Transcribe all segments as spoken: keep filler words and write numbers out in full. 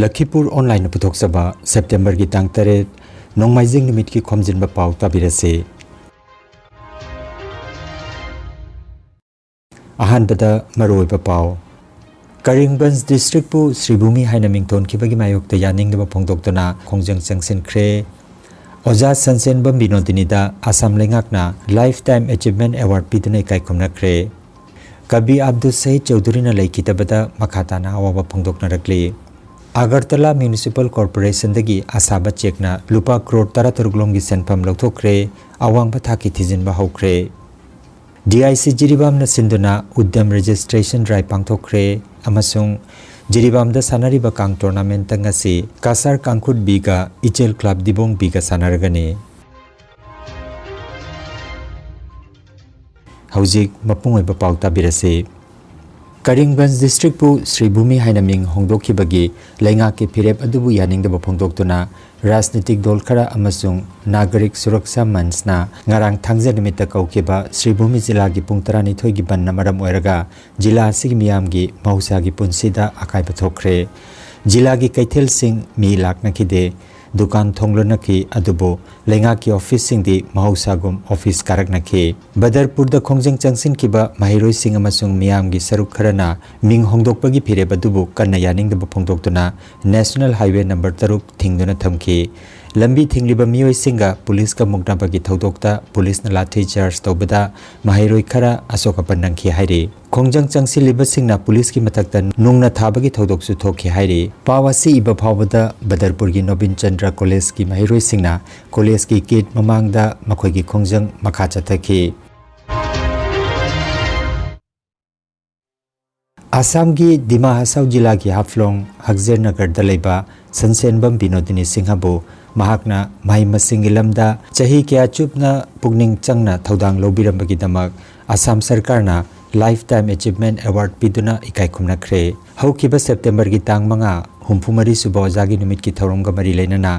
ꯂꯈꯤꯄꯨꯔ ꯑꯣꯟꯂꯥꯏꯟꯅ ꯄꯨꯊꯣꯛꯆꯕ ꯁꯦꯞꯇꯦꯝꯕꯔꯒꯤ ꯇꯥꯡ ꯇꯔꯦꯠ, ꯅꯣꯡꯃꯥꯏꯖꯤꯡ ꯅꯨꯃꯤꯠꯀꯤ ꯈꯣꯝꯖꯤꯟꯕ ꯄꯥꯎ ꯇꯥꯕꯤꯔꯁꯤ꯫ ꯑꯍꯥꯟꯕꯗ ꯃꯔꯨꯑꯣꯏꯕ ꯄꯥꯎ꯫ ꯀꯔꯤꯝꯒꯟꯖ ꯗꯤꯁꯇ꯭ꯔꯤꯛꯄꯨ ꯁ꯭ꯔꯤꯚꯨꯃꯤ ꯍꯥꯏꯅ ꯃꯤꯡꯊꯣꯟꯈꯤꯕꯒꯤ ꯃꯥꯌꯣꯛꯇ ꯌꯥꯅꯤꯡꯗꯕ ꯐꯣꯡꯗꯣꯛꯇꯨꯅ ꯈꯣꯡꯖꯪ ꯆꯪꯁꯤꯟꯈ꯭ꯔꯦ꯫ ꯑꯣꯖꯥ ꯁꯟꯁꯦꯟꯕꯝ ꯕꯤꯅꯣꯗꯤꯅꯤꯗ ꯑꯁꯥꯝ ꯂꯩꯉꯥꯛꯅ ꯂꯥꯏꯐ ꯇꯥꯏꯝ ꯑꯦꯆꯤꯚꯃꯦꯟ ꯑꯦꯋꯥꯔꯗ ꯄꯤꯗꯨꯅ ꯏꯀꯥꯏ ꯈꯨꯝꯅꯈ꯭ꯔꯦ꯫ ꯀꯕꯤ ꯑꯕꯗꯨꯜ ꯁꯍꯤꯗ ꯆꯧꯙꯨꯔꯤꯅ ꯂꯩꯈꯤꯗꯕꯗ ꯃꯈꯥ ꯇꯥꯅ ꯑꯋꯥꯕ ꯐꯣꯡꯗꯣꯛꯅꯔꯛꯂꯤ꯫ ꯑꯒꯔꯇꯂꯥ ꯃ꯭ꯌꯨꯅꯤꯁꯤꯄꯥꯜ ꯀꯣꯔꯄꯣꯔꯦꯁꯟꯗꯒꯤ ꯑꯁꯥꯕ ꯆꯦꯛꯅ ꯂꯨꯄꯥ ꯀ꯭ꯔꯣꯔ ꯇꯔꯥꯇꯔꯨꯛ ꯂꯣꯝꯒꯤ ꯁꯦꯟꯐꯝ ꯂꯧꯊꯣꯛꯈ꯭ꯔꯦ꯫ ꯑꯋꯥꯡꯕ ꯊꯥꯛꯀꯤ ꯊꯤꯖꯤꯟꯕ ꯍꯧꯈ꯭ꯔꯦ꯫ ꯗꯤ ꯑꯥꯏ ꯁꯤ ꯖꯤꯔꯤꯕꯥꯝꯅ ꯁꯤꯟꯗꯨꯅ ꯎꯗ꯭ꯌꯝ ꯔꯦꯖꯤꯁꯇ꯭ꯔꯦꯁꯟ ꯗ꯭ꯔꯥꯏꯚ ꯄꯥꯡꯊꯣꯛꯈ꯭ꯔꯦ ꯑꯃꯁꯨꯡ ꯖꯤꯔꯤꯕꯥꯝꯗ ꯁꯥꯟꯅꯔꯤꯕ ꯀꯥꯡ ꯇꯣꯔꯅꯥꯃꯦꯟꯠꯇ ꯉꯁꯤ ꯀꯥꯁꯥꯔ ꯀꯥꯡꯈꯨꯠ ꯕꯤꯒ ꯏꯆꯦꯜ ꯀ꯭ꯂꯕ ꯗꯤꯕꯣꯡ ꯕꯤꯒ ꯁꯥꯟꯅꯔꯒꯅꯤ꯫ ꯍꯧꯖꯤꯛ ꯃꯄꯨꯡ ꯑꯣꯏꯕ ꯄꯥꯎ ꯇꯥꯕꯤꯔꯁꯤ꯫ ꯀꯔꯤꯝꯒꯟꯖ ꯗꯤꯁꯇ꯭ꯔꯤꯛꯄꯨ ꯁ꯭ꯔꯤꯚꯨꯃꯤ ꯍꯥꯏꯅ ꯃꯤꯡ ꯍꯣꯡꯗꯣꯛꯈꯤꯕꯒꯤ ꯂꯩꯉꯥꯛꯀꯤ ꯐꯤꯔꯦꯞ ꯑꯗꯨꯕꯨ ꯌꯥꯅꯤꯡꯗꯕ ꯐꯣꯡꯗꯣꯛꯇꯨꯅ ꯔꯥꯖꯅꯤꯇꯤꯛ ꯗꯣꯜ ꯈꯔ ꯑꯃꯁꯨꯡ ꯅꯥꯒꯔꯤꯛ ꯁꯨꯔꯛꯁꯥ ꯃꯟꯆꯅ ꯉꯔꯥꯡ ꯊꯥꯡꯖ ꯅꯨꯃꯤꯠꯇ ꯀꯧꯈꯤꯕ ꯁ꯭ꯔꯤꯚꯨꯃꯤ ꯖꯤꯂꯥꯒꯤ ꯄꯨꯡ ꯇꯔꯥꯅꯤꯊꯣꯏꯒꯤ ꯕꯟꯗ ꯃꯔꯝ ꯑꯣꯏꯔꯒ ꯖꯤꯂꯥ ꯑꯁꯤꯒꯤ ꯃꯤꯌꯥꯝꯒꯤ ꯃꯍꯧꯁꯥꯒꯤ ꯄꯨꯟꯁꯤꯗ ꯑꯀꯥꯏꯕ ꯊꯣꯛꯈ꯭ꯔꯦ꯫ ꯖꯤꯂꯥꯒꯤ ꯀꯩꯊꯦꯜꯁꯤꯡ ꯃꯤ ꯂꯥꯛꯅꯈꯤꯗꯦ꯫ ꯗꯨꯀꯥꯟ ꯊꯣꯡ ꯂꯣꯟꯅꯈꯤ, ꯑꯗꯨꯕꯨ ꯂꯩꯉꯥꯛꯀꯤ ꯑꯣꯐꯤꯁꯁꯤꯡꯗꯤ ꯃꯍꯧꯁꯥꯒꯨꯝ ꯑꯣꯐꯤꯁ ꯀꯥꯔꯛꯅꯈꯤ꯫ ꯕꯗꯔꯄꯨꯔꯗ ꯈꯣꯡꯖꯪ ꯆꯪꯁꯤꯟꯈꯤꯕ ꯃꯍꯩꯔꯣꯏꯁꯤꯡ ꯑꯃꯁꯨꯡ ꯃꯤꯌꯥꯝꯒꯤ ꯁꯔꯨꯛ ꯈꯔꯅ ꯃꯤꯡ ꯍꯣꯡꯗꯣꯛꯄꯒꯤ ꯐꯤꯔꯦꯞ ꯑꯗꯨꯕꯨ ꯀꯟꯅ ꯌꯥꯅꯤꯡꯗꯕ ꯐꯣꯡꯗꯣꯛꯇꯨꯅ ꯅꯦꯁꯅꯦꯜ ꯍꯥꯏꯋꯦ ꯅꯝꯕꯔ ꯇꯔꯨꯛ ꯊꯤꯡꯗꯨꯅ ꯊꯝꯈꯤ꯫ ꯂꯝꯕꯤ ꯊꯤꯡꯂꯤꯕ ꯃꯤꯑꯣꯏꯁꯤꯡꯒ ꯄꯨꯂꯤꯁꯀ ꯃꯨꯛꯅꯕꯒꯤ ꯊꯧꯗꯣꯛꯇ ꯄꯨꯂꯤꯁꯅ ꯂꯥꯊꯤ ꯆꯥꯔꯖ ꯇꯧꯕꯗ ꯃꯍꯩꯔꯣꯏ ꯈꯔ ꯑꯁꯣꯛ ꯑꯄꯟ ꯅꯪꯈꯤ ꯍꯥꯏꯔꯤ꯫ ꯈꯣꯡꯖꯪ ꯆꯪꯁꯤꯜꯂꯤꯕꯁꯤꯡꯅ ꯄꯨꯂꯤꯁꯀꯤ ꯃꯊꯛꯇ ꯅꯨꯡꯅ ꯊꯥꯕꯒꯤ ꯊꯧꯗꯣꯛꯁꯨ ꯊꯣꯛꯈꯤ ꯍꯥꯏꯔꯤ꯫ ꯄꯥꯎ ꯑꯁꯤ ꯏꯕ ꯐꯥꯎꯕꯗ ꯕꯗꯔꯄꯨꯔꯒꯤ ꯅꯣꯕꯤꯟ ꯆꯟꯗ꯭ꯔ ꯀꯣꯂꯦꯖꯀꯤ ꯃꯍꯩꯔꯣꯏꯁꯤꯡꯅ ꯀꯣꯂꯦꯖꯀꯤ ꯒꯦꯠ ꯃꯃꯥꯡꯗ ꯃꯈꯣꯏꯒꯤ ꯈꯣꯡꯖꯪ ꯃꯈꯥ ꯆꯠꯊꯈꯤ꯫ ꯑꯁꯥꯝꯒꯤ ꯗꯤꯃꯥ ꯍꯁꯥꯎ ꯖꯤꯂꯥꯒꯤ ꯍꯥꯐꯂꯣꯡ ꯍꯛꯖꯦꯔꯅꯒꯔꯗ ꯂꯩꯕ ꯁꯟꯁꯦꯟꯕꯝ ꯕꯤꯅꯣꯗꯤꯅꯤ ꯁꯤꯡꯍꯕꯨ ꯃꯍꯥꯛꯅ ꯃꯍꯩ ꯃꯁꯤꯡꯒꯤ ꯂꯝꯗ ꯆꯍꯤ ꯀꯌꯥ ꯆꯨꯞꯅ ꯄꯨꯛꯅꯤꯡ ꯆꯪꯅ ꯊꯧꯗꯥꯡ ꯂꯧꯕꯤꯔꯝꯕꯒꯤꯗꯃꯛ ꯑꯁꯥꯝ ꯁꯔꯀꯥꯔꯅ Lifetime Achievement Award ꯄꯤꯗꯨꯅ ꯏꯀꯥꯏ ꯈꯨꯝꯅꯈ꯭ꯔꯦ꯫ ꯍꯧꯈꯤꯕ ꯁꯦꯞꯇꯦꯝꯕꯔꯒꯤ ꯇꯥꯡ ꯃꯉꯥ, ꯍꯨꯝꯐꯨ ꯃꯔꯤ ꯁꯨꯕ ꯑꯣꯖꯥꯒꯤ ꯅꯨꯃꯤꯠꯀꯤ ꯊꯧꯔꯝꯒ ꯃꯔꯤ ꯂꯩꯅꯅ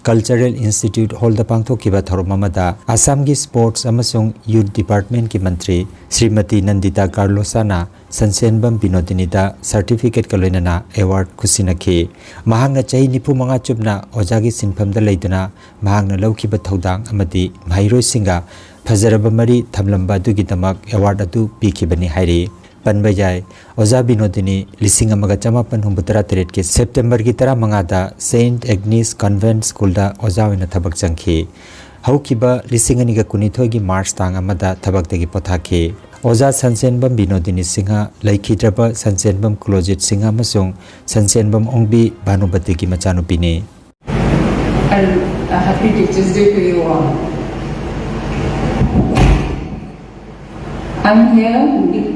Cultural Institute Hallꯗ ꯄꯥꯡꯊꯣꯛꯈꯤꯕ ꯊꯧꯔꯝ ꯑꯃꯗ ꯑꯁꯥꯝꯒꯤ Sports ꯑꯃꯁꯨꯡ Youth Departmentꯀꯤ ꯃꯟꯇ꯭ꯔꯤ ꯁ꯭ꯔꯤꯃꯇꯤ ꯅꯟꯗꯤꯇꯥ ꯀꯥꯔꯂꯣꯁꯥꯅ ꯁꯟꯁꯦꯟꯕꯝ ꯕꯤꯅꯣꯗꯤꯅꯤꯗ certificateꯀ ꯂꯣꯏꯅꯅ award ꯈꯨꯠꯁꯤꯟꯅꯈꯤ꯫ ꯃꯍꯥꯛꯅ ꯆꯍꯤ ꯅꯤꯐꯨ ꯃꯉꯥ ꯆꯨꯞꯅ ꯑꯣꯖꯥꯒꯤ ꯁꯤꯟꯐꯝꯗ ꯂꯩꯗꯨꯅ ꯃꯍꯥꯛꯅ ꯂꯧꯈꯤꯕ ꯊꯧꯗꯥꯡ ꯑꯃꯗꯤ ꯃꯍꯩꯔꯣꯏꯁꯤꯡꯒ ꯐꯖꯔꯕ ꯃꯔꯤ ꯊꯝꯂꯝꯕ ꯑꯗꯨꯒꯤꯗꯃꯛ award ꯑꯗꯨ ꯄꯤꯈꯤꯕꯅꯤ ꯍꯥꯏꯔꯤ꯫ ꯄꯟꯕ ꯌꯥꯏ, ꯑꯣꯖꯥ ꯕꯤꯅꯣꯗꯤꯅꯤ ꯂꯤꯁꯤꯡ ꯑꯃꯒ ꯆꯃꯥꯄꯟ ꯍꯨꯝꯐꯨꯇꯔꯥ ꯇꯔꯦꯠꯀꯤ ꯁꯦꯞꯇꯦꯝꯕꯔꯒꯤ ꯇꯔꯥꯃꯉꯥꯗ Saint Agnes Convent Schoolꯗ ꯑꯣꯖꯥ ꯑꯣꯏꯅ ꯊꯕꯛ ꯆꯪꯈꯤ꯫ ꯍꯧꯈꯤꯕ ꯂꯤꯁꯤꯡ ꯑꯅꯤꯒ ꯀꯨꯟꯅꯤꯊꯣꯏꯒꯤ ꯃꯥꯔꯆ ꯇꯥꯡ ꯑꯃꯗ ꯊꯕꯛꯇꯒꯤ ꯄꯣꯊꯥꯈꯤ꯫ ꯑꯣꯖꯥ ꯁꯟꯁꯦꯟꯕꯝ ꯕꯤꯅꯣꯗꯤꯅꯤ ꯁꯤꯡꯍ, ꯂꯩꯈꯤꯗ꯭ꯔꯕ ꯁꯟꯁꯦꯟꯕꯝ ꯀꯨꯂꯣꯖꯤꯠ ꯁꯤꯡꯍ ꯑꯃꯁꯨꯡ ꯁꯟꯁꯦꯟꯕꯝ ꯑꯣꯡꯕꯤ ꯚꯥꯅꯨꯕꯇꯤꯒꯤ ꯃꯆꯥꯅꯨꯄꯤꯅꯤ꯫ And a happy Teachers' Day to you all. I'm here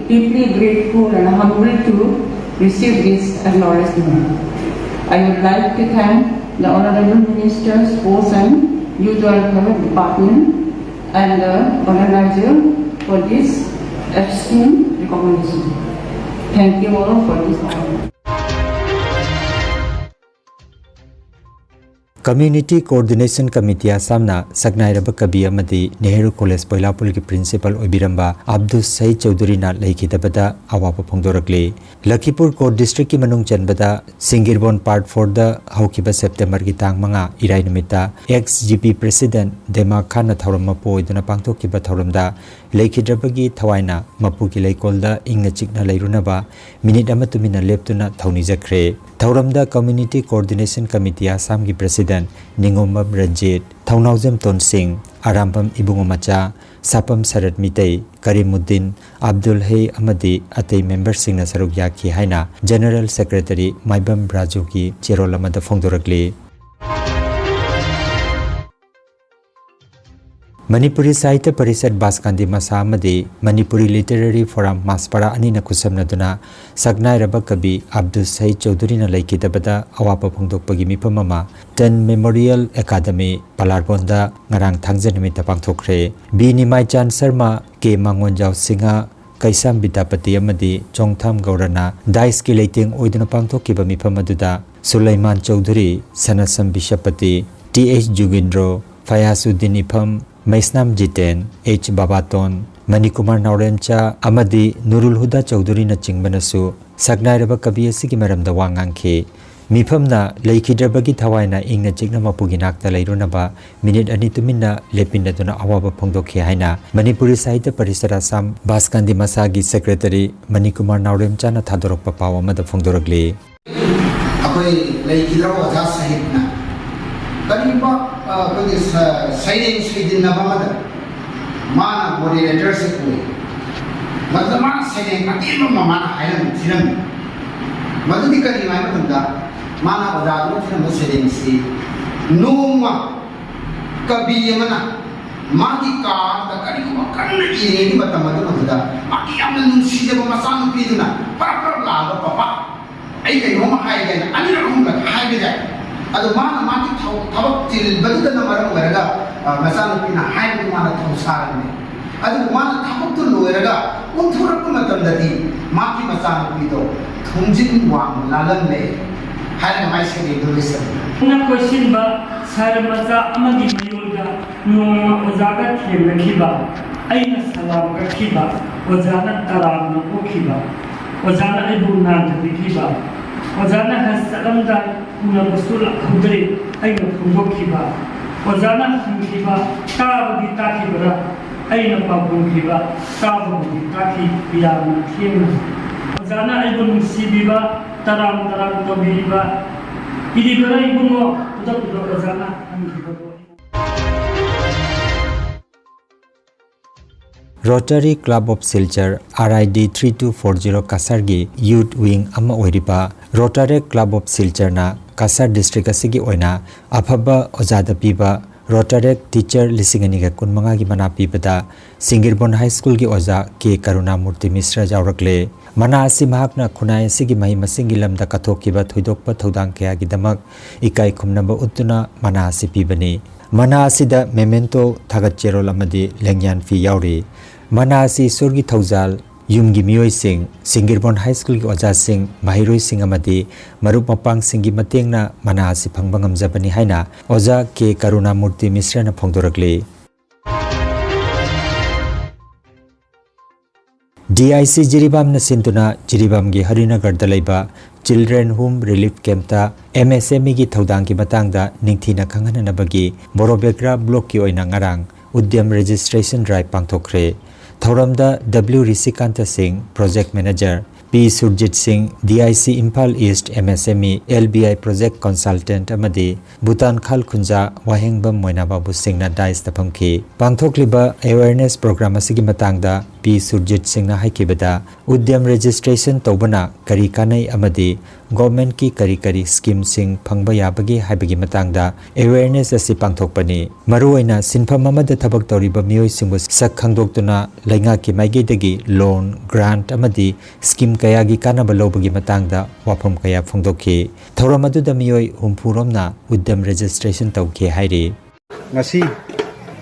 deeply grateful and humbled to receive this acknowledgement. I would like to thank the Honorable Minister, Sports and Youth Welfare Department and the organizer for this esteemed recognition. Thank you all for this honor. Community Coordination Committee ꯑꯁꯥꯝꯅ ꯁꯛꯅꯥꯏꯔꯕ ꯀꯕꯤ ꯑꯃꯗꯤ Nehru college ꯕꯣꯏꯂꯥꯄꯨꯜꯒꯤ principal ꯑꯣꯏꯕꯤꯔꯝꯕ ꯑꯕꯗꯨꯁ ꯁꯍꯤꯗ ꯆꯧꯙꯨꯔꯤꯅ ꯂꯩꯈꯤꯗꯕꯗ ꯑꯋꯥꯕ ꯐꯣꯡꯗꯣꯔꯛꯂꯤ꯫ ꯂꯈꯤꯄꯨꯔ code ꯗꯤꯁꯇ꯭ꯔꯤꯛꯀꯤ ꯃꯅꯨꯡ ꯆꯟꯕꯗ ꯁꯤꯡꯒꯤꯔꯕꯣꯟ part ꯐꯣꯔꯗ ꯍꯧꯈꯤꯕ ꯁꯦꯞꯇꯦꯝꯕꯔꯒꯤ ꯇꯥꯡ ꯃꯉꯥ ꯏꯔꯥꯏ ꯅꯨꯃꯤꯠꯇ ex G P president ꯗꯦꯃꯥ ꯈꯥꯟꯅ ꯊꯧꯔꯝ ꯃꯄꯨ ꯑꯣꯏꯗꯨꯅ ꯄꯥꯡꯊꯣꯛꯈꯤꯕ ꯊꯧꯔꯝꯗ ꯂꯩꯈꯤꯗ꯭ꯔꯕꯒꯤ ꯊꯋꯥꯏꯅ ꯃꯄꯨꯒꯤ ꯂꯩꯀꯣꯜꯗ ꯏꯪꯅ ꯆꯤꯛꯅ ꯂꯩꯔꯨꯅꯕ ꯃꯤꯅꯤꯠ ꯑꯃ ꯇꯨꯃꯤꯟꯅ ꯂꯦꯞꯇꯨꯅ ꯊꯧꯅꯤꯖꯈ꯭ꯔꯦ꯫ ꯊꯧꯔꯝꯗ Community Coordination Committee ꯑꯁꯥꯝꯒꯤ president ꯅꯤꯉꯣꯝꯕꯝ ꯔꯟꯖꯤꯠ, ꯊꯧꯅꯥꯎꯖꯝ ꯇꯣꯟꯁꯤꯡ, ꯑꯔꯥꯝꯕꯝ ꯏꯕꯨꯡꯉꯣ ꯃꯆꯥ, ꯁꯥꯄꯝ ꯁꯔꯠ ꯃꯤꯇꯩ, ꯀꯔꯤꯃꯨꯗꯤꯟ, ꯑꯕꯗꯨꯜ ꯍꯩ ꯑꯃꯗꯤ ꯑꯇꯩ ꯃꯦꯝꯕꯔꯁꯤꯡꯅ ꯁꯔꯨꯛ ꯌꯥꯈꯤ ꯍꯥꯏꯅ General Secretary ꯃꯥꯏꯕꯝ ꯔꯥꯖꯨꯒꯤ ꯆꯦꯔꯣꯜ ꯑꯃꯗ ꯐꯣꯡꯗꯣꯔꯛꯂꯤ꯫ ꯃꯅꯤꯄꯨꯔꯤ ꯁꯥꯍꯤꯇ꯭ꯌ ꯄꯔꯤꯁꯠ ꯕꯥꯁꯀꯥꯟꯗꯤ ꯃꯁꯥ ꯑꯃꯗꯤ ꯃꯅꯤꯄꯨꯔꯤ ꯂꯤꯇꯔꯦꯔꯤ ꯐꯣꯔꯝ ꯃꯥꯁꯄꯥꯔꯥ ꯑꯅꯤꯅ ꯈꯨꯠꯁꯝꯅꯗꯨꯅ ꯁꯛꯅꯥꯏꯔꯕ ꯀꯕꯤ ꯑꯕꯗꯨꯁ ꯁꯍꯤꯗ ꯆꯧꯙꯨꯔꯤꯅ ꯂꯩꯈꯤꯗꯕꯗ ꯑꯋꯥꯕ ꯐꯣꯡꯗꯣꯛꯄꯒꯤ ꯃꯤꯐꯝ ꯑꯃ ꯇꯟ ꯃꯦꯃꯣꯔꯤꯌꯦꯜ ꯑꯦꯀꯥꯗꯃꯤ ꯄꯂꯥꯔꯕꯣꯟꯗ ꯉꯔꯥꯡ ꯊꯥꯡꯖ ꯅꯨꯃꯤꯠꯇ ꯄꯥꯡꯊꯣꯛꯈ꯭ꯔꯦ꯫ ꯕꯤ ꯅꯤꯃꯥꯏꯆꯥꯟ ꯁꯔꯃ, ꯀꯦ ꯃꯥꯡꯉꯣꯟꯖꯥꯎ ꯁꯤꯡꯍ, ꯀꯩꯁꯥꯝ ꯕꯤꯗ꯭ꯌꯥꯄꯇꯤ ꯑꯃꯗꯤ ꯆꯣꯡꯊꯥꯝ ꯒꯧꯔꯅ ꯗꯥꯏꯁꯀꯤ ꯂꯩꯇꯦꯡ ꯑꯣꯏꯗꯨꯅ ꯄꯥꯡꯊꯣꯛꯈꯤꯕ ꯃꯤꯐꯝ ꯑꯗꯨꯗ Suleiman Chowdhury, Sanasam Bishyapati, T H Jugindro, Fayazuddin Ipham, Meisnam Jiten, H Babaton, Manikumar ꯅꯥꯎꯔꯦꯝꯆꯥ ꯑꯃꯗꯤ ꯅꯨꯔꯨꯜ ꯍꯨꯗꯥ ꯆꯧꯙꯨꯔꯤꯅꯆꯤꯡꯕꯅꯁꯨ ꯁꯛꯅꯥꯏꯔꯕ ꯀꯕꯤ ꯑꯁꯤꯒꯤ ꯃꯔꯝꯗ ꯋꯥ ꯉꯥꯡꯈꯤ꯫ ꯃꯤꯐꯝꯅ ꯂꯩꯈꯤꯗ꯭ꯔꯕꯒꯤ ꯊꯋꯥꯏꯅ ꯏꯪꯅ ꯆꯤꯛꯅ ꯃꯄꯨꯒꯤ ꯅꯥꯛꯇ ꯂꯩꯔꯨꯅꯕ ꯃꯤꯅꯤꯠ ꯑꯅꯤ ꯇꯨꯃꯤꯟꯅ ꯂꯦꯞꯃꯤꯟꯅꯗꯨꯅ ꯑꯋꯥꯕ ꯐꯣꯡꯗꯣꯛꯈꯤ ꯍꯥꯏꯅ ꯃꯅꯤꯄꯨꯔꯤ ꯁꯥꯍꯤꯇ꯭ꯌ ꯄꯔꯤꯁꯠ ꯑꯁꯥꯝ ꯕꯥꯁꯀꯥꯟꯗꯤ ꯃꯁꯥꯒꯤ ꯁꯦꯀ꯭ꯔꯦꯇꯔꯤ ꯃꯅꯤꯀꯨꯃꯥꯔ ꯅꯥꯎꯔꯦꯝꯆꯥꯅ ꯊꯥꯗꯣꯔꯛꯄ ꯄꯥꯎ ꯑꯃꯗ ꯐꯣꯡꯗꯣꯔꯛꯂꯤ꯫ ꯑꯩꯈꯣꯏ ꯂꯩꯈꯤꯗ꯭ꯔꯕ ꯑꯣꯖꯥ ꯁꯍꯤꯗꯅ ꯀꯔꯤꯒꯨꯝꯕ, ꯑ, ꯑꯩꯈꯣꯏꯒꯤ ꯁ-, ꯁꯩꯔꯦꯡ ꯁꯩꯗꯤꯟꯅꯕ ꯑꯃꯗ ꯃꯥꯅ moderatorꯁꯦ ꯑꯣꯏ꯫ ꯃꯗꯨꯗ ꯃꯥꯅ ꯁꯩꯔꯦꯡ ꯑꯇꯦꯟꯕ ꯑꯃ ꯃꯥꯅ ꯍꯥꯏꯔꯝꯃꯤ, ꯊꯤꯔꯝꯃꯤ꯫ ꯃꯗꯨꯗꯤ ꯀꯔꯤꯅꯣ ꯍꯥꯏꯕ ꯃꯇꯝꯗ, ꯃꯥꯅ ꯑꯣꯖꯥꯗꯨꯅ ꯊꯤꯔꯝꯕ ꯁꯩꯔꯦꯡꯁꯤ, ꯅꯣꯡꯃ ꯀꯕꯤ ꯑꯃꯅ ꯃꯥꯒꯤ ꯀꯥꯗ ꯀꯔꯤꯒꯨꯝꯕ ꯀꯟꯅ ꯏꯔꯤꯉꯩꯒꯤ ꯃꯇꯝ ꯑꯗꯨ, ꯃꯗꯨꯗ ꯃꯥꯒꯤ ꯌꯥꯝꯅ ꯅꯨꯡꯁꯤꯖꯕ ꯃꯆꯥꯅꯨꯄꯤꯗꯨꯅ ꯄꯔꯞ ꯄꯔꯞ ꯂꯥꯛꯑꯒ, "ꯄꯄꯥ, ꯑꯩ ꯀꯩꯅꯣꯝꯃ ꯍꯥꯏꯒꯦꯅ" ꯑꯅꯤꯔꯛ ꯑꯍꯨꯝꯂꯛ ꯍꯥꯏꯕ ꯌꯥꯏ꯫ ꯑꯗꯣ ꯃꯥꯅ ꯃꯥꯒꯤ ꯊꯕꯛ, ꯊꯕꯛ ꯆꯤꯜꯕꯗꯨꯗꯅ ꯃꯔꯝ ꯑꯣꯏꯔꯒ, ꯑ, ꯃꯆꯥꯅꯨꯄꯤꯅ ꯍꯥꯏꯕꯗꯨ ꯃꯥꯅ ꯊꯧꯁꯥꯔꯝꯃꯤ꯫ ꯑꯗꯨꯕꯨ ꯃꯥꯅ ꯊꯕꯛꯇꯨ ꯂꯣꯏꯔꯒ ꯑꯣꯟꯊꯣꯔꯛꯄ ꯃꯇꯝꯗꯗꯤ ꯃꯥꯒꯤ ꯃꯆꯥꯅꯨꯄꯤꯗꯣ ꯊꯣꯡꯖꯤꯟ ꯋꯥꯡꯃ ꯂꯥꯜꯂꯝꯂꯦ ꯍꯥꯏꯔꯒ ꯃꯥꯏ ꯁꯩꯔꯦꯡꯗꯨ ꯂꯣꯏꯁꯤꯜꯂꯤ꯫ ꯄꯨꯛꯅ ꯀꯣꯏꯁꯤꯟꯕ ꯁꯍꯔ ꯃꯆꯥ ꯑꯃꯒꯤ ꯃꯌꯣꯜꯗ ꯅꯣꯡꯃ ꯑꯣꯖꯥꯒ ꯊꯦꯡꯅꯈꯤꯕ꯫ ꯑꯩꯅ ꯁꯂꯥꯝ ꯀꯛꯈꯤꯕ꯫ ꯑꯣꯖꯥꯅ ꯇꯔꯥꯝꯅ ꯑꯣꯛꯈꯤꯕ꯫ ꯑꯣꯖꯥꯅ ꯑꯩꯕꯨ ꯅꯥꯟꯊꯕꯤꯈꯤꯕ꯫ ꯑꯣꯖꯥꯅ ꯍꯖ ꯆꯠꯂꯝꯗꯥꯏ ꯎꯅꯕꯁꯨ ꯂꯥꯛꯍꯧꯗ꯭ꯔꯦ꯫ ꯑꯩꯅ ꯐꯣꯡꯗꯣꯛꯈꯤꯕ꯫ ꯑꯣꯖꯥꯅ ꯍꯪꯈꯤꯕ, "ꯇꯥꯕꯗꯤ ꯇꯥꯈꯤꯕ꯭ꯔꯥ?" ꯑꯩꯅ ꯄꯥꯎꯈꯨꯝꯈꯤꯕ, "ꯇꯥꯕꯕꯨꯗꯤ ꯇꯥꯈꯤ, ꯌꯥꯝꯅ ꯊꯦꯡꯅ"꯫ ꯑꯣꯖꯥꯅ ꯑꯩꯕꯨ ꯅꯨꯡꯁꯤꯕꯤꯕ, ꯇꯔꯥꯝ ꯇꯔꯥꯝ ꯇꯧꯕꯤꯕ, "ꯏꯔꯤꯕꯔꯥ ꯏꯕꯨꯡꯉꯣ?" ꯈꯨꯗꯛꯇꯨꯗ ꯑꯣꯖꯥꯅ ꯍꯪꯈꯤꯕꯗꯣ꯫ Rotary Club of Silchar, R I D three two four zero ꯀꯁꯥꯔꯒꯤ youth wing ꯑꯃ ꯑꯣꯏꯔꯤꯕ Rotary Club of ꯁꯤꯜꯆꯔꯅ Cachar district ꯑꯁꯤꯒꯤ ꯑꯣꯏꯅ ꯑꯐꯕ ꯑꯣꯖꯥꯗ ꯄꯤꯕ Rotary Teacher ꯂꯤꯁꯤꯡ ꯑꯅꯤꯒ ꯀꯨꯟꯃꯉꯥꯒꯤ ꯃꯅꯥ ꯄꯤꯕꯗ ꯁꯤꯡꯒꯤꯔꯕꯣꯟ High Schoolꯒꯤ ꯑꯣꯖꯥ ꯀꯦ ꯀꯔꯨꯅꯥꯃꯨꯔꯇꯤ ꯃꯤꯁ꯭ꯔ ꯌꯥꯎꯔꯛꯂꯦ꯫ ꯃꯅꯥ ꯑꯁꯤ ꯃꯍꯥꯛꯅ ꯈꯨꯟꯅꯥꯏ ꯑꯁꯤꯒꯤ ꯃꯍꯩ ꯃꯁꯤꯡꯒꯤ ꯂꯝꯗ ꯀꯠꯊꯣꯛꯈꯤꯕ ꯊꯣꯏꯗꯣꯛꯄ ꯊꯧꯗꯥꯡ ꯀꯌꯥꯒꯤꯗꯃꯛ ꯏꯀꯥꯏ ꯈꯨꯝꯅꯕ ꯎꯠꯇꯨꯅ ꯃꯅꯥ ꯑꯁꯤ ꯄꯤꯕꯅꯤ꯫ ꯃꯅꯥ ꯑꯁꯤꯗ memento, ꯊꯥꯒꯠ ꯆꯦꯔꯣꯜ ꯑꯃꯗꯤ ꯂꯦꯡꯌꯥꯟ ꯐꯤ ꯌꯥꯎꯔꯤ꯫ ꯃꯅꯥ ꯑꯁꯤ ꯏꯁꯣꯔꯒꯤ ꯊꯧꯖꯥꯜ, ꯌꯨꯝꯒꯤ ꯃꯤꯑꯣꯏꯁꯤꯡ, ꯁꯤꯡꯒꯤꯔꯕꯣꯟ ꯍꯥꯏ ꯁ꯭ꯀꯨꯜꯒꯤ ꯑꯣꯖꯥꯁꯤꯡ, ꯃꯍꯩꯔꯣꯏꯁꯤꯡ ꯑꯃꯗꯤ ꯃꯔꯨꯞ ꯃꯄꯥꯡꯁꯤꯡꯒꯤ ꯃꯇꯦꯡꯅ ꯃꯅꯥ ꯑꯁꯤ ꯐꯪꯕ ꯉꯝꯖꯕꯅꯤ ꯍꯥꯏꯅ ꯑꯣꯖꯥ ꯀꯦ ꯀꯔꯨꯅꯥꯃꯨꯔꯇꯤ ꯃꯤꯁ꯭ꯔꯅ ꯐꯣꯡꯗꯣꯔꯛꯂꯤ꯫ ꯗꯤ ꯑꯥꯏ ꯁꯤ ꯖꯤꯔꯤꯕꯥꯝꯅ ꯁꯤꯟꯗꯨꯅ ꯖꯤꯔꯤꯕꯥꯝꯒꯤ ꯍꯔꯤꯅꯒꯔꯗ ꯂꯩꯕ Children Home Relief Campꯇ M S M Eꯒꯤ ꯊꯧꯗꯥꯡꯒꯤ ꯃꯇꯥꯡꯗ ꯅꯤꯡꯊꯤꯅ ꯈꯪꯍꯟꯅꯅꯕꯒꯤ ꯕꯣꯔꯣꯕꯦꯒ꯭ꯔꯥ ꯕ꯭ꯂꯣꯛꯀꯤ ꯑꯣꯏꯅ ꯉꯔꯥꯡ ꯎꯗ꯭ꯌꯝ ꯔꯦꯖꯤꯁꯇ꯭ꯔꯦꯁꯟ ꯗ꯭ꯔꯥꯏꯚ ꯄꯥꯡꯊꯣꯛꯈ꯭ꯔꯦ꯫ ꯊꯧꯔꯝꯗ W ꯔꯤꯁꯤꯀꯥꯟꯇ ꯁꯤꯡ, ꯄ꯭ꯔꯣꯖꯦꯛ ꯃꯦꯅꯦꯖꯔ, ꯄꯤ ꯁꯨꯔꯖꯤꯠ ꯁꯤꯡ, D I C Imphal east M S M E, L B I project consultant ꯑꯃꯗꯤ ꯚꯨꯇꯥꯟ ꯈꯥꯜ ꯈꯨꯟꯖꯥ ꯋꯥꯍꯦꯡꯕꯝ ꯃꯣꯏꯅꯥ ꯕꯥꯕꯨꯁꯤꯡꯅ ꯗꯥꯏꯁꯇ ꯐꯝꯈꯤ꯫ ꯄꯥꯡꯊꯣꯛꯂꯤꯕ ꯑꯦꯋꯦꯌꯔꯅꯦꯁ ꯄ꯭ꯔꯣꯒ꯭ꯔꯥꯝ ꯑꯁꯤꯒꯤ ꯃꯇꯥꯡꯗ ꯄꯤ ꯁꯨꯔꯖꯤꯠ ꯁꯤꯡꯅ ꯍꯥꯏꯈꯤꯕꯗ, ꯎꯗ꯭ꯌꯝ ꯔꯦꯖꯤꯁꯇ꯭ꯔꯦꯁꯟ ꯇꯧꯕꯅ ꯀꯔꯤ ꯀꯥꯟꯅꯩ ꯑꯃꯗꯤ ꯒꯣꯚꯔꯟꯃꯦꯟꯠꯀꯤ ꯀꯔꯤ ꯀꯔꯤ ꯁ꯭ꯀꯤꯝꯁꯤꯡ ꯐꯪꯕ ꯌꯥꯕꯒꯦ ꯍꯥꯏꯕꯒꯤ ꯃꯇꯥꯡꯗ ꯑꯦꯋꯦꯌꯔꯅꯦꯁ ꯑꯁꯤ ꯄꯥꯡꯊꯣꯛꯄꯅꯤ꯫ ꯃꯔꯨꯑꯣꯏꯅ ꯁꯤꯟꯐꯝ ꯑꯃꯗ ꯊꯕꯛ ꯇꯧꯔꯤꯕ ꯃꯤꯑꯣꯏꯁꯤꯡꯕꯨ ꯁꯛ ꯈꯪꯗꯣꯛꯇꯨꯅ ꯂꯩꯉꯥꯛꯀꯤ ꯃꯥꯏꯀꯩꯗꯒꯤ ꯂꯣꯟ, ꯒ꯭ꯔꯥꯟꯠ ꯑꯃꯗꯤ ꯁ꯭ꯀꯤꯝ ꯀꯌꯥꯒꯤ ꯀꯥꯟꯅꯕ ꯂꯧꯕꯒꯤ ꯃꯇꯥꯡꯗ ꯋꯥꯐꯝ ꯀꯌꯥ ꯐꯣꯡꯗꯣꯛꯈꯤ꯫ ꯊꯧꯔꯝ ꯑꯗꯨꯗ ꯃꯤꯑꯣꯏ ꯍꯨꯝꯐꯨ ꯔꯣꯝꯅ ꯎꯗ꯭ꯌꯝ ꯔꯦꯖꯤꯁꯇ꯭ꯔꯦꯁꯟ ꯇꯧꯈꯤ ꯍꯥꯏꯔꯤ꯫ ꯉꯁꯤ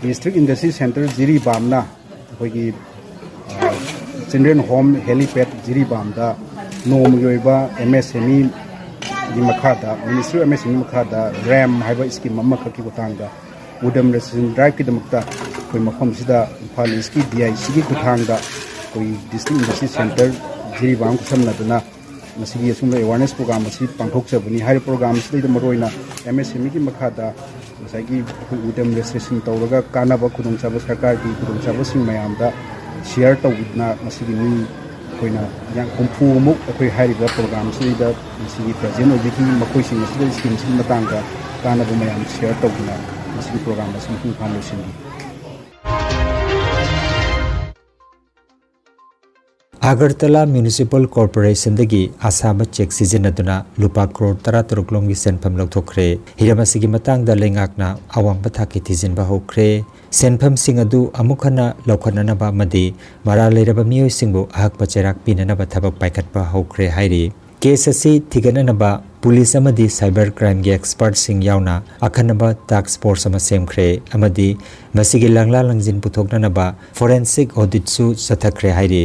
ꯗꯤꯁꯇ꯭ꯔꯤꯛ ꯏꯟꯗꯁꯇ꯭ꯔꯤ ꯁꯦꯟꯇꯔ ꯖꯤꯔꯤꯕꯥꯝꯅ ꯑꯩꯈꯣꯏꯒꯤ, ꯑ, Children Home Helipad ꯖꯤꯔꯤꯕꯥꯝꯗ ꯅꯣꯡꯃꯒꯤ ꯑꯣꯏꯕ M S M Eꯒꯤ ꯃꯈꯥꯗ, Ministry of M S M E ꯃꯈꯥꯗ ꯔꯦꯝ ꯍꯥꯏꯕ ꯁ꯭ꯀꯤꯝ ꯑꯃꯈꯛꯀꯤ ꯈꯨꯠꯊꯥꯡꯗ ꯎꯗ꯭ꯌꯝ ꯔꯦꯖꯤꯁꯇ꯭ꯔꯦꯁꯟ ꯗ꯭ꯔꯥꯏꯚꯀꯤꯗꯃꯛꯇ ꯑꯩꯈꯣꯏ ꯃꯐꯝꯁꯤꯗ ꯏꯝꯐꯥꯜ ꯏꯁ꯭ꯠꯀꯤ D I Cꯒꯤ ꯈꯨꯠꯊꯥꯡꯗ ꯑꯩꯈꯣꯏ ꯗꯤꯁꯇ꯭ꯔꯤꯛ ꯏꯟꯗꯁꯇ꯭ꯔꯤ ꯁꯦꯟꯇꯔ ꯖꯤꯔꯤꯕꯥꯝ ꯈꯨꯠꯁꯝꯅꯗꯨꯅ ꯃꯁꯤꯒꯤ ꯑꯁꯨꯝꯕ ꯑꯦꯋꯥꯔꯅꯦꯁ ꯄ꯭ꯔꯣꯒ꯭ꯔꯥꯝ ꯑꯁꯤ ꯄꯥꯡꯊꯣꯛꯆꯕꯅꯤ꯫ ꯍꯥꯏꯔꯤꯕ ꯄ꯭ꯔꯣꯒ꯭ꯔꯥꯝ ꯑꯁꯤꯗꯩꯗ ꯃꯔꯨꯑꯣꯏꯅ M S M Eꯒꯤ ꯃꯈꯥꯗ ꯉꯁꯥꯏꯒꯤ ꯑꯩꯈꯣꯏ ꯎꯗ꯭ꯌꯝ ꯔꯦꯖꯤꯁꯇ꯭ꯔꯦꯁꯟ ꯇꯧꯔꯒ ꯀꯥꯟꯅꯕ ꯈꯨꯗꯣꯡꯆꯥꯕ, ꯁꯔꯀꯥꯔꯒꯤ ꯈꯨꯗꯣꯡꯆꯥꯕꯁꯤꯡ ꯃꯌꯥꯝꯗ ꯁꯤꯌꯔ ꯇꯧꯗꯨꯅ ꯉꯁꯤꯒꯤ ꯃꯤ ꯑꯩꯈꯣꯏꯅ ꯌꯥꯡ-, ꯍꯨꯝꯐꯨꯃꯨꯛ ꯑꯩꯈꯣꯏ ꯍꯥꯏꯔꯤꯕ ꯄ꯭ꯔꯣꯒ꯭ꯔꯥꯝꯁꯤꯗꯩꯗ ꯉꯁꯤꯒꯤ ꯄ꯭ꯔꯖꯦꯟ ꯑꯣꯏꯕꯤꯈꯤ꯫ ꯃꯈꯣꯏꯁꯤꯡ ꯑꯁꯤꯗ ꯁ꯭ꯀꯤꯝꯁꯤꯒꯤ ꯃꯇꯥꯡꯗ ꯀꯥꯟꯅꯕ ꯃꯌꯥꯝ ꯁꯤꯌꯔ ꯇꯧꯗꯨꯅ ꯉꯁꯤꯒꯤ ꯄ꯭ꯔꯣꯒ꯭ꯔꯥꯝ ꯑꯁꯤ ꯃꯄꯨꯡ ꯐꯥꯅ ꯂꯣꯏꯁꯤꯟꯈꯤ꯫ ꯑꯒꯔꯇꯂꯥ ꯃ꯭ꯌꯨꯅꯤꯁꯤꯄꯥꯜ ꯀꯣꯔꯄꯣꯔꯦꯁꯟꯗꯒꯤ ꯑꯁꯥꯕ ꯆꯦꯛ ꯁꯤꯖꯤꯟꯅꯗꯨꯅ ꯂꯨꯄꯥ ꯀ꯭ꯔꯣꯔ ꯇꯔꯥꯇꯔꯨꯛ ꯂꯣꯝꯒꯤ ꯁꯦꯟꯐꯝ ꯂꯧꯊꯣꯛꯈ꯭ꯔꯦ꯫ ꯍꯤꯔꯝ ꯑꯁꯤꯒꯤ ꯃꯇꯥꯡꯗ ꯂꯩꯉꯥꯛꯅ ꯑꯋꯥꯡꯕ ꯊꯥꯛꯀꯤ ꯊꯤꯖꯤꯟꯕ ꯍꯧꯈ꯭ꯔꯦ꯫ ꯁꯦꯟꯐꯝꯁꯤꯡ ꯑꯗꯨ ꯑꯃꯨꯛ ꯍꯟꯅ ꯂꯧꯈꯠꯅꯅꯕ ꯑꯃꯗꯤ ꯃꯔꯥꯜ ꯂꯩꯔꯕ ꯃꯤꯑꯣꯏꯁꯤꯡꯕꯨ ꯑꯍꯛꯄ ꯆꯩꯔꯥꯛ ꯄꯤꯅꯅꯕ ꯊꯕꯛ ꯄꯥꯏꯈꯠꯄ ꯍꯧꯈ꯭ꯔꯦ ꯍꯥꯏꯔꯤ꯫ ꯀꯦꯁ ꯑꯁꯤ ꯊꯤꯒꯠꯅꯅꯕ ꯄꯨꯂꯤꯁ ꯑꯃꯗꯤ ꯁꯥꯏꯕꯔ ꯀ꯭ꯔꯥꯏꯝꯒꯤ ꯑꯦꯛꯁꯄꯔꯠꯁꯤꯡ ꯌꯥꯎꯅ ꯑꯈꯟꯅꯕ ꯇꯥꯛꯁ ꯐꯣꯔꯁ ꯑꯃ ꯁꯦꯝꯈ꯭ꯔꯦ ꯑꯃꯗꯤ ꯃꯁꯤꯒꯤ ꯂꯥꯡꯂꯥ ꯂꯥꯡꯖꯤꯟ ꯄꯨꯊꯣꯛꯅꯅꯕ ꯐꯣꯔꯦꯟꯁꯤꯛ ꯑꯣꯗꯤꯠꯁꯨ ꯆꯠꯊꯈ꯭ꯔꯦ ꯍꯥꯏꯔꯤ꯫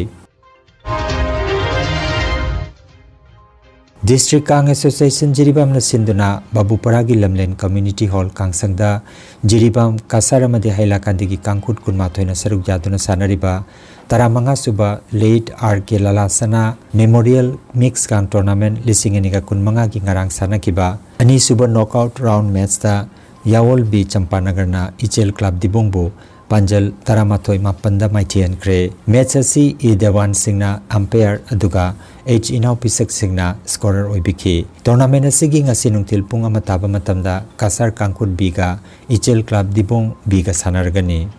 District Kang Association ꯖꯤꯔꯤꯕꯥꯝꯅ ꯁꯤꯟꯗꯨꯅ ꯕꯥꯕꯨꯄꯔꯥꯒꯤ ꯂꯝꯂꯦꯟ Community Hall ꯀꯥꯡꯁꯪꯗ ꯖꯤꯔꯤꯕꯥꯝ, ꯀꯁꯥꯔ ꯑꯃꯗꯤ ꯍꯩꯂꯥꯀꯥꯟꯗꯤꯒꯤ ꯀꯥꯡꯈꯨꯠ ꯀꯨꯟꯃꯥꯊꯣꯏꯅ ꯁꯔꯨꯛ ꯌꯥꯗꯨꯅ ꯁꯥꯟꯅꯔꯤꯕ ꯇꯔꯥꯃꯉꯥ ꯁꯨꯕ Late R K Lalasana Memorial Mixed Gun Tournament ꯂꯤꯁꯤꯡ ꯑꯅꯤꯒ ꯀꯨꯟꯃꯉꯥꯒꯤ ꯉꯔꯥꯡ ꯁꯥꯟꯅꯈꯤꯕ ꯑꯅꯤꯁꯨꯕ knockout round matchꯇ ꯌꯥꯋꯣꯜ ꯕꯤ ꯆꯝꯄꯥꯅꯒꯔꯅ ꯏꯆꯦꯜ ꯀ꯭ꯂꯕ ꯗꯤꯕꯣꯡꯕꯨ ꯄꯥꯟꯖꯜ ꯇꯔꯥꯃꯥꯊꯣꯏ ꯃꯥꯄꯟꯗ ꯃꯥꯏꯊꯤꯍꯟꯈ꯭ꯔꯦ꯫ Match ꯑꯁꯤ ꯏ ꯗꯦꯋꯥꯟ ꯁꯤꯡꯅ umpire ꯑꯗꯨꯒ ꯑꯩꯆ ꯏꯅꯥꯎ ꯄꯤꯁꯛ ꯁꯤꯡꯅ scorer ꯑꯣꯏꯕꯤꯈꯤ꯫ Tournament ꯑꯁꯤꯒꯤ ꯉꯁꯤ ꯅꯨꯡꯊꯤꯜ ꯄꯨꯡ ꯑꯃ ꯇꯥꯕ ꯃꯇꯝꯗ ꯀꯁꯥꯔ ꯀꯥꯡꯈꯨꯠ ꯕꯤꯒ ꯏꯆꯦꯜ ꯀ꯭ꯂꯕ ꯗꯤꯕꯣꯡ ꯕꯤꯒ ꯁꯥꯟꯅꯔꯒꯅꯤ꯫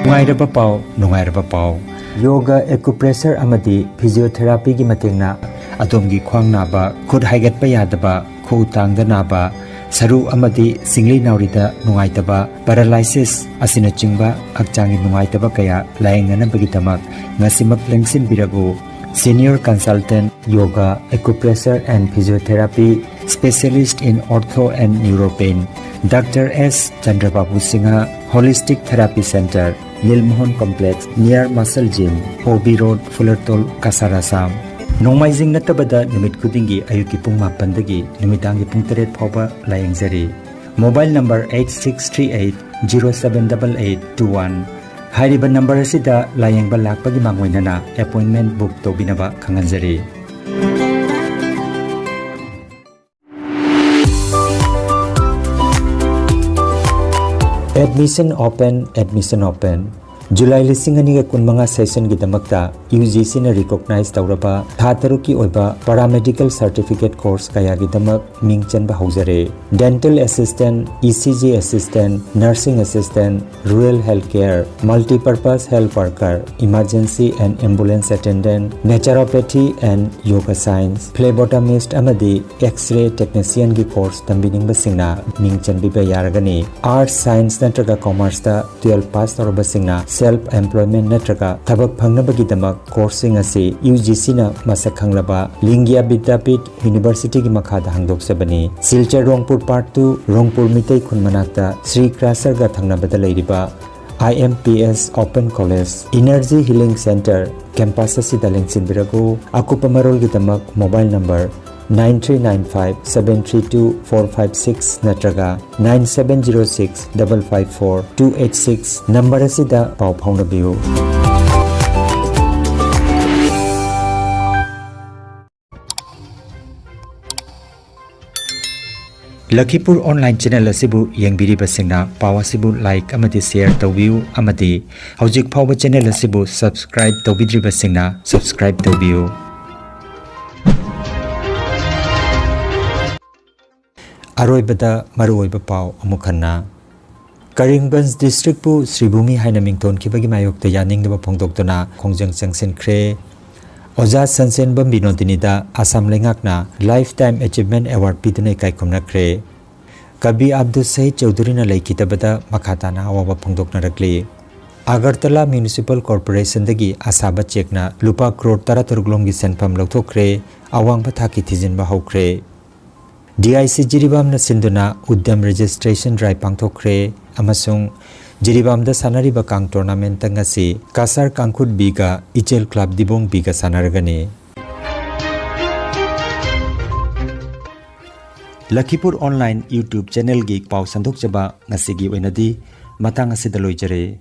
ꯅꯨꯡꯉꯥꯏꯔꯕ ꯄꯥꯎ, ꯅꯨꯡꯉꯥꯏꯔꯕ ꯄꯥꯎ꯫ Yoga, acupressure ꯑꯃꯗꯤ physiotherapyꯒꯤ ꯃꯇꯦꯡꯅ ꯑꯗꯣꯝꯒꯤ ꯈ꯭ꯋꯥꯡ ꯅꯥꯕ, ꯈꯨꯠ ꯍꯥꯏꯒꯠꯄ ꯌꯥꯗꯕ, ꯈꯨꯎ ꯇꯥꯡꯗ ꯅꯥꯕ, ꯁꯔꯨ ꯑꯃꯗꯤ ꯁꯤꯡꯂꯤ ꯅꯥꯎꯔꯤꯗ ꯅꯨꯡꯉꯥꯏꯇꯕ, paralysis ꯑꯁꯤꯅꯆꯤꯡꯕ ꯍꯛꯆꯥꯡꯒꯤ ꯅꯨꯡꯉꯥꯏꯇꯕ ꯀꯌꯥ ꯂꯥꯌꯦꯡꯅꯅꯕꯒꯤꯗꯃꯛ ꯉꯁꯤꯃꯛ ꯂꯦꯡꯁꯤꯟꯕꯤꯔꯛꯎ꯫ Senior Consultant, Yoga, Acupressure and Physiotherapy, Specialist in Ortho and Neuropain, Doctor S Chandrababu Singha, Holistic Therapy Center, Lilmohon Complex, near Muscle Gym, O B Road, Fulertol, Kasar, Assam꯫ ꯅꯣꯡꯃꯥꯏꯖꯤꯡ ꯅꯠꯇꯕꯗ ꯅꯨꯃꯤꯠ ꯈꯨꯗꯤꯡꯒꯤ ꯑꯌꯨꯛꯀꯤ ꯄꯨꯡ ꯃꯥꯄꯟꯗꯒꯤ ꯅꯨꯃꯤꯗꯥꯡꯒꯤ ꯄꯨꯡ ꯇꯔꯦꯠ ꯐꯥꯎꯕ ꯂꯥꯌꯦꯡꯖꯔꯤ꯫ Mobile number eight six three eight zero seven double eight two one꯫ ꯍꯥꯏꯔꯤꯕ number ꯑꯁꯤꯗ ꯂꯥꯌꯦꯡꯕ ꯂꯥꯛꯄꯒꯤ ꯃꯥꯡꯑꯣꯏꯅꯅ appointment book ꯇꯧꯕꯤꯅꯕ ꯈꯪꯍꯟꯖꯔꯤ꯫ Admission open, admission open꯫ July ꯂꯤꯁꯤꯡ ꯑꯅꯤꯒ ꯀꯨꯟꯃꯉꯥ sessionꯒꯤꯗꯃꯛꯇ UGCꯅ recognize ꯇꯧꯔꯕ ꯊꯥ ꯇꯔꯨꯛꯀꯤ ꯑꯣꯏꯕ paramedical certificate course ꯀꯌꯥꯒꯤꯗꯃꯛ ꯃꯤꯡ ꯆꯟꯕ ꯍꯧꯖꯔꯦ꯫ Dental assistant, ECG assistant, nursing assistant, rural health care, multipurpose health worker, emergency and ambulance attendant, naturopathy and yoga science, phlebotomist ꯑꯃꯗꯤ X-ray technicianꯒꯤ course ꯇꯝꯕꯤꯅꯤꯡꯕꯁꯤꯡꯅ ꯃꯤꯡ ꯆꯟꯕꯤꯕ ꯌꯥꯔꯒꯅꯤ꯫ Arts, Science ꯅꯠꯇ꯭ꯔꯒ Commerceꯇ twelve pass ꯇꯧꯔꯕꯁꯤꯡꯅ self employment ꯅꯠꯇ꯭ꯔꯒ ꯊꯕꯛ ꯐꯪꯅꯕꯒꯤꯗꯃꯛ courseꯁꯤꯡ ꯑꯁꯤ UGCꯅ ꯃꯁꯛ ꯈꯪꯂꯕ ꯂꯤꯡꯒꯤꯌꯥ ꯕꯤꯗ꯭ꯌꯥꯄꯤꯊ Universityꯒꯤ ꯃꯈꯥꯗ ꯍꯥꯡꯗꯣꯛꯆꯕꯅꯤ꯫ ꯁꯤꯜꯆꯔ ꯔꯣꯡꯄꯨꯔ Part two, ꯔꯣꯡꯄꯨꯔ ꯃꯤꯇꯩ ꯈꯨꯟ ꯃꯅꯥꯛꯇ ꯁ꯭ꯔꯤ ꯀ꯭ꯔꯥꯁꯔꯒ ꯊꯪꯅꯕꯗ ꯂꯩꯔꯤꯕ IMPS Open College Energy Healing Center campus ꯑꯁꯤꯗ ꯂꯦꯡꯁꯤꯟꯕꯤꯔꯛꯎ꯫ ꯑꯀꯨꯞꯄ ꯃꯔꯣꯜꯒꯤꯗꯃꯛ mobile number nine three nine five seven three two four five six ꯅꯠꯇ꯭ꯔꯒ nine seven zero six double five four two eight six number ꯑꯁꯤꯗ ꯄꯥꯎ ꯐꯥꯎꯅꯕꯤꯌꯨ꯫ ꯂꯈꯤꯄꯨꯔ online channel ꯑꯁꯤꯕꯨ ꯌꯦꯡꯕꯤꯔꯤꯕꯁꯤꯡꯅ ꯄꯥꯎ ꯑꯁꯤꯕꯨ like ꯑꯃꯗꯤ share ꯇꯧꯕꯤꯌꯨ ꯑꯃꯗꯤ ꯍꯧꯖꯤꯛ ꯐꯥꯎꯕ channel ꯑꯁꯤꯕꯨ subscribe ꯇꯧꯕꯤꯗ꯭ꯔꯤꯕꯁꯤꯡꯅ subscribe ꯇꯧꯕꯤꯌꯨ꯫ ꯑꯔꯣꯏꯕꯗ ꯃꯔꯨꯑꯣꯏꯕ ꯄꯥꯎ ꯑꯃꯨꯛ ꯍꯟꯅ꯫ ꯀꯔꯤꯝꯒꯟꯖ districtꯄꯨ ꯁ꯭ꯔꯤꯚꯨꯃꯤ ꯍꯥꯏꯅ ꯃꯤꯡꯊꯣꯟꯈꯤꯕꯒꯤ ꯃꯥꯌꯣꯛꯇ ꯌꯥꯅꯤꯡꯗꯕ ꯐꯣꯡꯗꯣꯛꯇꯨꯅ ꯈꯣꯡꯖꯪ ꯆꯪꯁꯤꯟꯈ꯭ꯔꯦ꯫ ꯑꯣꯖꯥ ꯁꯟꯁꯦꯟꯕꯝ ꯕꯤꯅꯣꯗꯤꯅꯤꯗ ꯑꯁꯥꯝ ꯂꯩꯉꯥꯛꯅ Lifetime Achievement Award ꯄꯤꯗꯨꯅ ꯏꯀꯥꯏ ꯈꯨꯝꯅꯈ꯭ꯔꯦ꯫ ꯀꯕꯤ ꯑꯕꯗꯨꯜ ꯁꯍꯤꯗ ꯆꯧꯙꯨꯔꯤꯅ ꯂꯩꯈꯤꯗꯕꯗ ꯃꯈꯥ ꯇꯥꯅ ꯑꯋꯥꯕ ꯐꯣꯡꯗꯣꯛꯅꯔꯛꯂꯤ꯫ ꯑꯒꯔꯇꯂꯥ Municipal Corporationꯗꯒꯤ ꯑꯁꯥꯕ ꯆꯦꯛꯅ ꯂꯨꯄꯥ ꯀ꯭ꯔꯣꯔ ꯇꯔꯥꯇꯔꯨꯛ ꯂꯣꯝꯒꯤ ꯁꯦꯟꯐꯝ ꯂꯧꯊꯣꯛꯈ꯭ꯔꯦ, ꯑꯋꯥꯡꯕ ꯊꯥꯛꯀꯤ ꯊꯤꯖꯤꯟꯕ ꯍꯧꯈ꯭ꯔꯦ꯫ DIC ꯖꯤꯔꯤꯕꯥꯝꯅ ꯁꯤꯟꯗꯨꯅ ꯎꯗ꯭ꯌꯝ registration drive ꯄꯥꯡꯊꯣꯛꯈ꯭ꯔꯦ ꯑꯃꯁꯨꯡ ꯖꯤꯔꯤꯕꯥꯝꯗ ꯁꯥꯟꯅꯔꯤꯕ ꯀꯥꯡ tournamentꯇ ꯉꯁꯤ ꯀꯁꯥꯔ ꯀꯥꯡꯈꯨꯠ Bꯒ ꯏꯆꯦꯜ Club ꯗꯤꯕꯣꯡ Bꯒ ꯁꯥꯟꯅꯔꯒꯅꯤ꯫ ꯂꯈꯤꯄꯨꯔ online YouTube channelꯒꯤ ꯄꯥꯎ ꯁꯟꯗꯣꯛꯆꯕ ꯉꯁꯤꯒꯤ ꯑꯣꯏꯅꯗꯤ ꯃꯇꯥꯡ ꯑꯁꯤꯗ ꯂꯣꯏꯖꯔꯦ꯫